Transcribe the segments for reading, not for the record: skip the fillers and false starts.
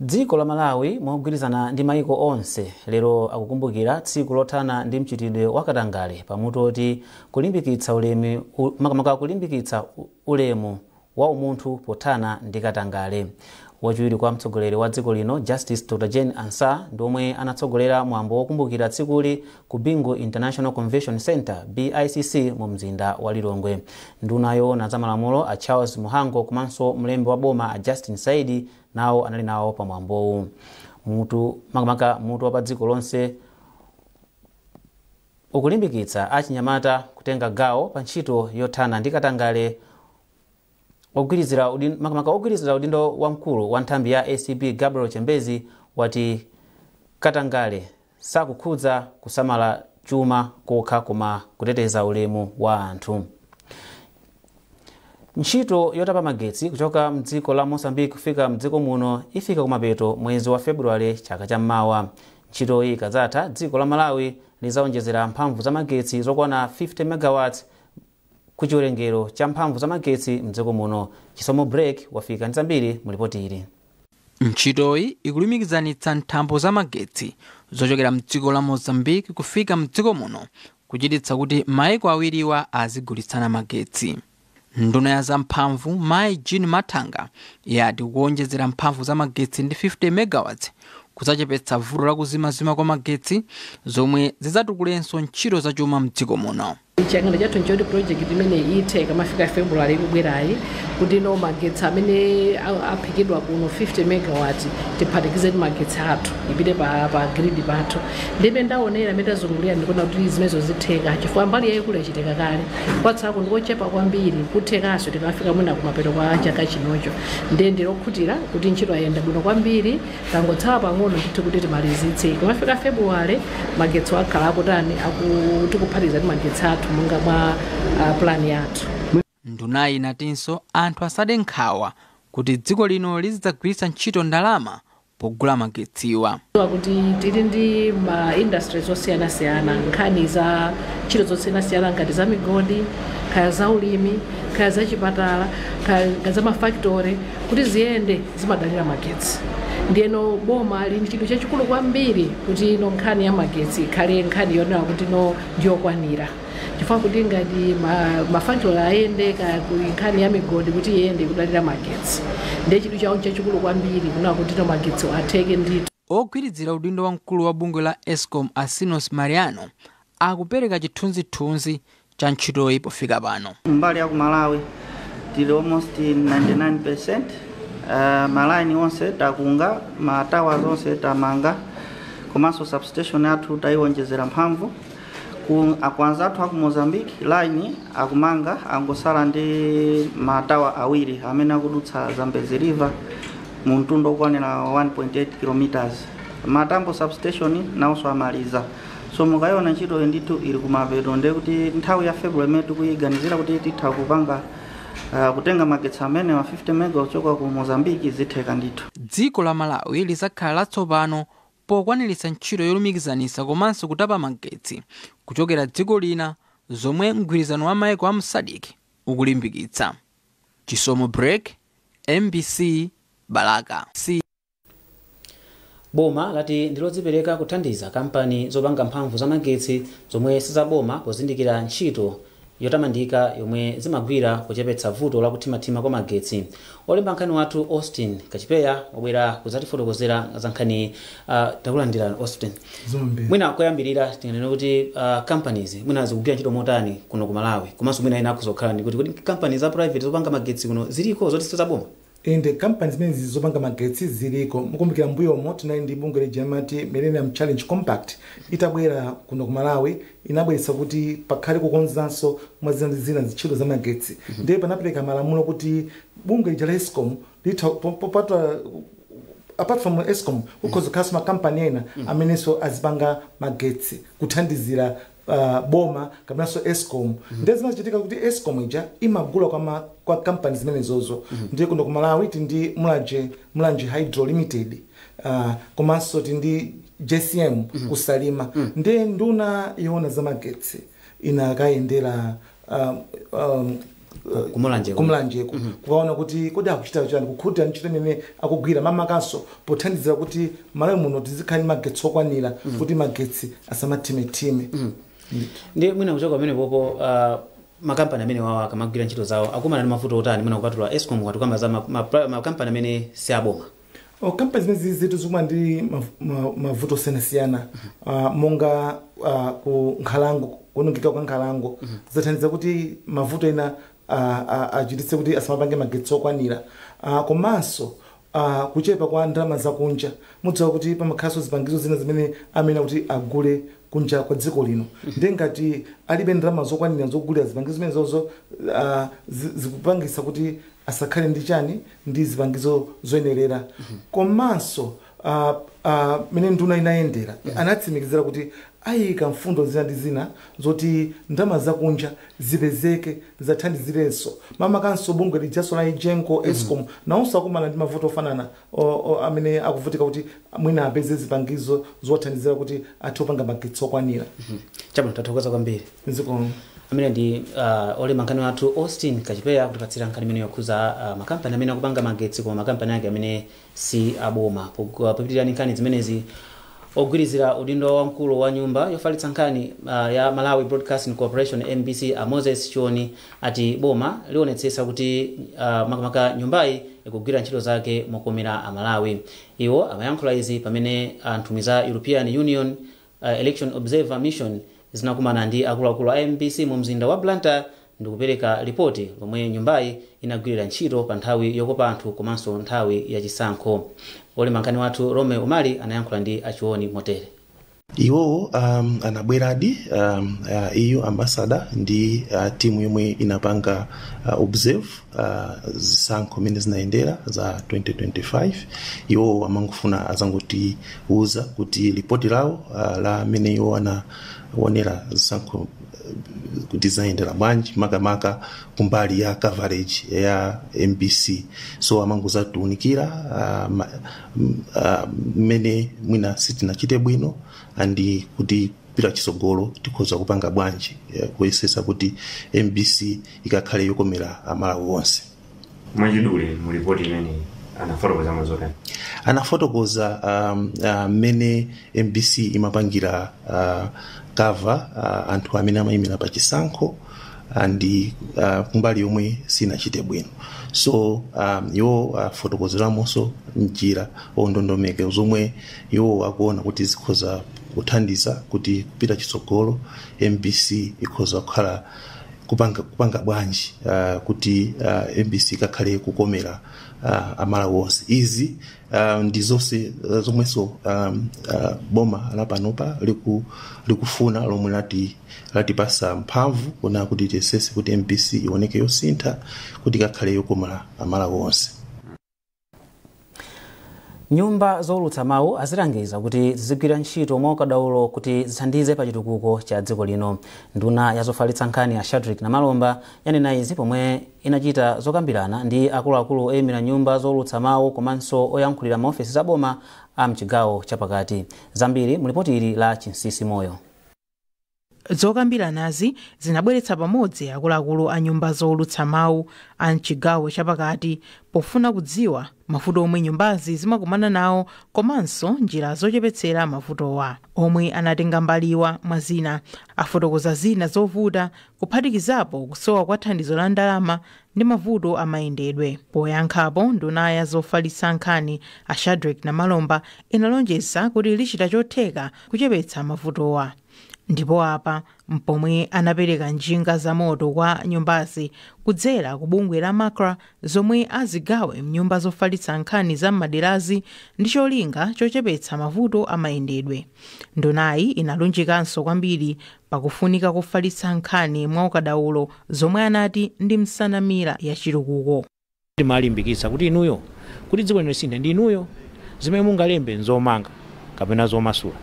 Dziko la Malawi mogwirizana ndi maiko onse lero akukumbukira tsiku lothana ndi mchitidwe wa katangale pamutu oti kulimbikitsa ulemu, makamaka kulimbikitsa ulemu wa umunthu pothana ndi katangale. Wachiwiri kwa mtsogoleri wa dziko lino, Justice Dr Jane Ansah, ndi omwe anatsogolera mwambo wokumbukira tsikuli ku Bingu International Convention Center, BICC, mu mzinda wa Lilongwe. Nduna yoona za malamulo a Charles Mhango komanso mlembi wa boma a Justin Saidi nawo anali nawo pa mwambowu. Mutu, makamaka mutu wa pa dziko lonse ukulimbikitsa achinyamata kutenga gawo pa ntchito yothana ndi katangale. Makamaka ogwirizira udindo wamkulu wa nthambi ya ACB, Gabriel Chembezi, wati katangale sakukhudza kusamala chuma kokha koma kuteteza ulemu wa anthu. Ntchito yotapa magetsi kuchoka mdziko la Mozambique kufika mdziko muno ifika kumapeto mwezi wa Februwale chaka cham'mawa. Ntchitoyi ikadzatha, dziko la Malawi lizaonjezera mphamvu za magetsi zokwana 50 megawatts ku chiwerengero cha mphamvu za magetsi mdziko muno. Chisomo Break wafika ndi zambiri mu ripoti ili. Ntchitoyi ikulumikizanitsa nthambo za magetsi zochokera mdziko la Mozambique kufika mdziko muno, kuchititsa kuti maiko awiriwa azigulitsana magetsi. Nduna ya zamphamvu Mayi Jean Mathanga yati kuonjezera mphamvu za magetsi ndi 50 megawatts kudzachepetsa vuto la kuzimazima kwa magetsi, zomwe zidzatukulenso ntchito zachuma mdziko muno. Chiyang'ano chathu nchoti project imene ithe ikamafika February ikubwerayi, kuti no magetsi amene aphikidwa kuno 50 megawatt tiphatikize ndi magetsi athu ipite pa grid pathu. Ndimene ndaonera, amene tazungulira, ndikuona kuti zimenezo zitheka chifukwa mbali yayikulu yachitika kale, kwatsako ndikochepa kwambiri. Kuthekanso tikafika mwina kumapeto kwa chaka chinocho. Ndiye ndilokhutira kuti ntchito yayenda bwino kwambiri, tangotsala pang'ono ndithu kuti timalizitse. Ikamafika February magetsi akhala akutani, tikuphatikiza ndi magetsi athu monga mwa plan yathu. Ndunayi inatinso anthu asade nkhawa kuti dziko lino lizidzagwiritsa ntchito ndalama pogula magetsiwa. Kuti tili ndi ma industries osiyanasiyana, nkhani za ntchito zosiyanasiyana ngati za migodi, kaya za ulimi, kaya za chipatala, kaya za mafactory, kuti ziyende zimadalira magetsi. Ndiyeno boma lili ndi chinthu chachikulu kwambiri kuti ino nkhani ya magetsi ikhale nkhani yonena kuti no ndiyokwanira, chifukwa kuti ngati mafactory ayende, kaya nkhani ya migodi kuti iyende, ikudalira magetsi. Ndiye chinthu chawo chachikulu kwambiri kunena kuti no magetsi atheke ndithu. Ogwirizira udindo wamkulu wa bungwe la ESCOM, Asinos Mariano, akupereka chithunzithunzi cha ntchitoyi pofika pano. Mbali ya ku Malawi tili almost 99%. Malaini onse takunga, ma towers onse tamanga, komanso substation yathu tayiwonjezera mphamvu. Ku akwanza athu aku Mozambique, line akumanga, angosala ndi ma tower awiri amene akudutsa Zambezi River mu mtunda okwanira 1.8 kilometers. Matambo substation nawonso amaliza. So mukayiona ntchito ndithu ili kumapeto. Ndiye kuti nthawi ya February imene tikuyiganizira kuti titha kupanga kutenga magetsi amene wa 50 mega kuchoka ku Mozambique, zitheka ndithu. Dziko la Malawi lizakhala latsopano pokwaniritsa ntchito yolumikizanitsa komanso kutapa magetsi kuchokera dziko lina, zomwe mgwirizano wa maiko a mu SADC ukulimbikitsa. Chisomo Break, MBC, Balaka C. Boma lati ndilodzipereka kuthandiza kampani zopanga mphamvu zamagetsi zomwe sizaboma pozindikira ntchito yotamandika yomwe zimagwira kuchepetsa vuto la kuthimathima kwa magetsi. Olemba nkhani wathu Austin Kachipeya wabwera kudzatifotokozera za nkhani. Takulandira, Austin. Zombe. Mwina koyambirira tinganene kuti companies mwina zikugwira ntchito motani kuno ku Malawi, komanso mwina ina akuzokhala ndi kuti companies za private zopanga magetsi kuno ziliko zoti sizaboma? Inde, kampani zimene zopanga magetsi ziliko. Mukumbukira mbuyomo tinali ndi bungwe lija amati Millennium Challenge Compact. Itabwera kuno ku Malawi, inabweretsa kuti pakhale kukonzanso mwa zina ndi zina zintchito za magetsi. Ndiye panapereka malamulo kuti bungwe lija la ESCOM litha popata, apart from ESCOM, kukhoza kukhalanso makampani ena amenenso azipanga magetsi kuthandizira boma kapenanso ESCOM. Ndiye zimachitika kuti ESCOM ija imagula kwa kampani zimenezozo. Ndiye kuno ku Malawi tindi Mulanje Hydro Limited, komanso tindi JCM kuSalima. Ndiye nduna yoona zamagetsi inakayendera Kumulanjeko. Kumulanjeko, kukaona kuti kodi akuchita chani, kukhutira ntchito imene akugwira, mamakanso pothandizira kuti Malawi muno tizikhala ndi magetsi okwanira, kuti magetsi asamathimethime. Ndi mwina kuchoka pamene popo, makampani amene wawa akamagwira ntchito zawo akumana ndi mavuto otani, mwina kupatula ESCOM, katukamba za makampani amene si aboma? Kampani zimene zitu zikumana ndi mavuto osiyanasiyana, monga ku nkhalango, kuonongeka kwa nkhalango zathandiza kuti mavuto ena achititse kuti asamapange magetsi okwanira, komanso kuchepa kwa ndalama zakunja. Mudziwa kuti pamakhalanso zipangizo zina zimene amene kuti agule kunja kwa dziko lino, ndiye ngati alibe ndalama zokwanira zogulira zipangizo zimene zozo, zikupangisa kuti asakhale ndi chani, ndi zipangizo zoyenerera. Komanso mene nduna inayendera, anatsimikizira kuti ayika mfundo zina ndi zina zoti ndalama zakunja zipezeke zathandizirenso, mamakanso bungwe lijaso la EGENCO, ESCOM nawonso akumana ndi mavuto ofanana amene akuvutika kuti mwina apeze zipangizo zothandizira kuti athe kupanga magetsi okwanira. Chabwino, tathokoza kwambiri. Zikomo. Amene ndi olemba nkhani wathu Austin Kachipeya kutipatsira nkhani imene yokhuza makampani amene akupanga magetsi koma makampani ake amene si aboma. Popitirani nkhani zimenezi, ogwirizira udindo wamkulu wa nyumba yofalitsa nkhani ya Malawi Broadcasting Corporation, MBC, a Moses Chioni ati boma lionetsetsa kuti makamaka nyumbayi ikugwira ntchito zake mokomera Amalawi. Iwo amayankhula izi pamene nthumwi za European Union Election Observer Mission zinakumana ndi akuluakulu a MBC mu mzinda wa Blantyre ndikupereka ripoti lomwe nyumbayi inagwirira ntchito pa nthawi yokopa anthu komanso nthawi yachisankho. Olemba nkhani wathu Rome Umali anayankhula ndi Achioni motere. Iwowo anabweradi, EU ambassador ndi timu yomwe inapanga observe zisankho mmene zinayendera za 2025. Iwowo amangofuna azangotiuza kuti ripoti lawo la mmene iwo anaonera zisankho kuti zinayendera bwanji, makamaka kumbali ya coverage ya MBC. So amangozatiunikira mmene mwina sitinachite bwino and kuti pita chitsogolo tikhoza kupanga bwanji, kuyesesa kuti MBC ikakhale yokomera Amalawi onse. Mwachidule, mu ripoti imeneyi anafotokoza mazotani? Anafotokoza mmene MBC imapangira cover anthu amene amayimira pa chisankho and kumbali yomwe sinachite bwino. So iwo afotokozeramonso njira ondondomeko zomwe iwo akuona kuti zikhoza kuthandiza kuti kupita chitsogolo MBC ikhoza kukhala kupanga bwanji kuti MBC ikakhale kukomera Amalawi onse. Izi ndi zonse zomwenso boma lapanopa likufuna, lomwe latipasa mphamvu kuona kuti tiyesese kuti MBC ioneke yosintha kuti ikakhale yokomera Amalawi onse. Nyumba zowulutsa mawu azilangiza kuti zizigwira ntchito mwaukadaulo kuti zithandize pa chitukuko cha dziko lino. Nduna yazofalitsa nkhani ya Shadrick Namalomba yanena izi pomwe inachita zokambirana ndi akuluakulu oyimira nyumba zowulutsa mawu komanso oyankhulira maofesi zaboma a mchigawo chapakati. Zambiri mulipoti ili la Chinsisi Moyo. Zokambiranazi zinabweretsa pamodzi akuluakulu a nyumba zowulutsa mawu a mchigawo chapakati pofuna kudziwa mavuto omwe nyumbazi zimakumana nawo komanso njira zochepetsera mavutowa. Omwe anatenga mbaliwa, mwa zina, afotokoza zina zovuta, kuphatikizapo kusowa kwa thandizo la ndalama ndi mavuto amayendedwe. Poyankhapo, nduna ya zofalitsa nkhani a Shadrick Namalomba inalonjeza kuti lichita chotheka kuchepetsa mavutowa, ndipo apa mpomwe anapereka njinga za moto kwa nyumbazi kudzera ku bungwe la MACRA, zomwe azigawe mnyumba zofalitsa nkhani za m'maderazi ndi cholinga chochepetsa mavuto amayendedwe. Ndunayi inalunjikanso kwambiri pakufunika kufalitsa nkhani mwaukadaulo, zomwe anati ndi msanamira ya chitukuko. Timalimbikitsa kuti inuyo, kuti dziko lino lisinthe ndi inuyo. Zimene mungalembe nzomanga kapena zomasula.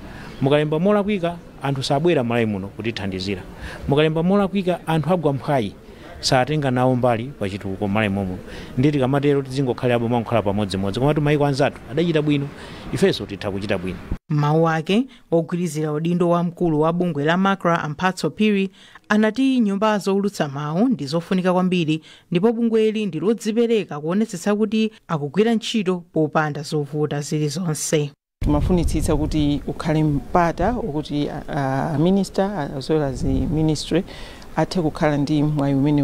Mukalemba molakwika, anthu sabwera Malawi muno kutithandizira. Mukalemba molakwika, anthu agwa mphwayi. Satenga nawo mbali pachitukuko m'Malawi momwe. Ndi tikamatero tizingokhalira boma kukhala pamodzimodzi, komatu mayiko anzathu adachita bwino, ifenso titha kuchita bwino. Mawu ake, ogwirizira udindo wa mkulu wa bungwe la MACRA, Amphatso Phiri, anati nyumba zowulutsa mawu ndi zofunika kwambiri ndipo bungweli ndi lodzipereka kuonetsetsa kuti akugwira ntchito popanda zovuta zilizonse. Timafunitsitsa kuti ukhale mpata wokuti a minister as well as the ministry athe kukhala ndi mwayi umene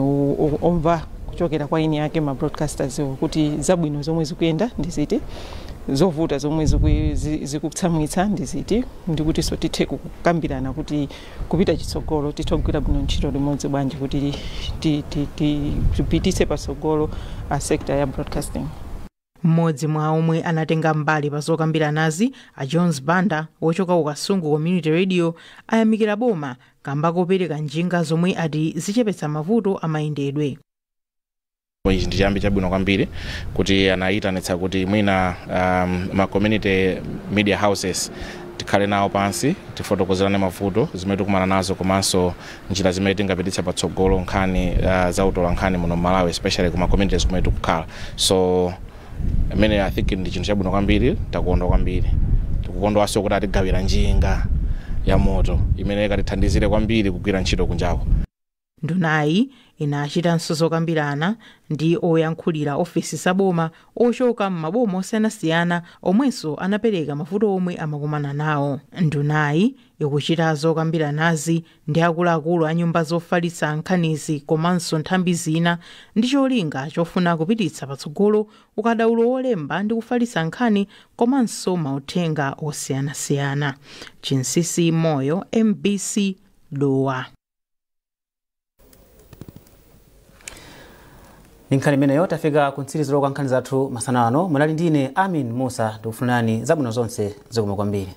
omva kuchokera kwa eni ake, ma broadcasters, kuti zabwino zomwe zikuyenda ndi ziti, zovuta zomwe zikutsamwitsa ndi ziti, ndikutinso tithe kukambirana kuti kupita chitsogolo tithe kugwira bwino ntchito limodzi bwanji kuti tipititse patsogolo a sector ya broadcasting. Mmodzi mwa omwe anatenga mbali pa zokambiranazi, a Jones Banda wochoka ku Kasungu Community Radio, ayamikira boma kamba kopereka njinga zomwe ati zichepetsa mavuto amayendedwe. Ichi ndi chiyambi chabwino kwambiri kuti anayitanitsa kuti mwina ma community media houses tikhale nawo pansi, tifotokozerane mavuto zimene tikumana nazo komanso njira zimene tingapititse patsogolo nkhani za utola nkhani muno Malawi, especially kuma communities kumene tikukhala. So imene I think ndi chinthu chabwino kwambiri, takondwa kwambiri. Tikukondwanso kuti atigawira njinga ya moto imene ikatithandizire kwambiri kugwira ntchito kunjako. Ndunayi inachitanso zokambirana ndi oyankhulira ofesi zaboma ochoka m'maboma osiyanasiyana omwenso anapereka mavuto omwe amakumana nawo. Ndunayi ikuchita zokambiranazi ndi akuluakulu a nyumba zofalitsa nkhanizi komanso nthambi zina ndi cholinga chofuna kupititsa patsogolo ukadaulo wolemba ndi kufalitsa nkhani komanso mauthenga osiyanasiyana. Chinsisi Moyo, MBC, Dowa. Ndi nkhani imeneyo tafika ku mtsiriziro kwa nkhani zathu masana ano. Munali ndine Amin Musa, ndikufunirani zabwino zonse, zikomo kwambiri.